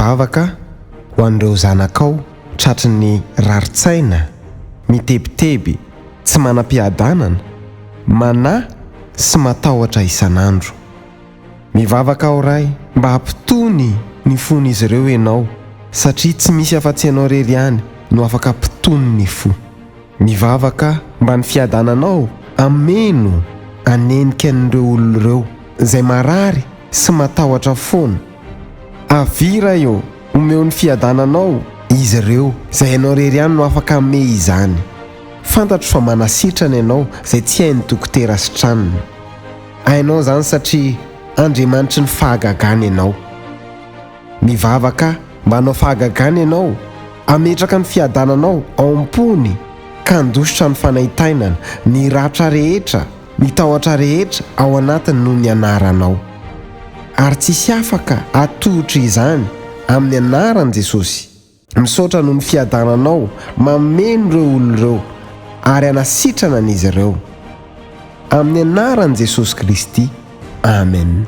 Mivavaka ho an'ireo zanakao tratry ny rarin-tsaina, mitebiteby, tsy manam-piadanana, manahy sy matahotra isan'andro. Mivavaka aho Ray mba hampitony ny fon'izy ireo Ianao satria tsy misy afa-tsy Ianao irery ihany no afaka hampitony ny fo. Mivavaka mba ny fiadananao hameno hanenika an'ireo olona ireo izay marary sy matahotra foana. Avia Ray ô, omeo ny fiadananao izy ireo izay Ianao irery ihany no afaka hanome izany. Fantatro fa manasitrana Ianao izay tsy hain'ny dokotera sitranina. Hainao izany satria Andriamanitry ny fahagagana Ianao. Mivavaka mba hanao fahagagana Ianao, hametraka ny fiadananao ao am-pony ka handositra ny fanaintainana, ny ratra rehetra, ny tahotra rehetra ao anatiny noho ny anaranao. Ary tsisy afaka hatohitra izany amin'ny anaran'i Jesosy. Misaotra noho ny fiadananao mameno ireo olona ireo ary hanasitrana an'izy ireo. Amin'ny anaran'i Jesosy Kristy. Amen.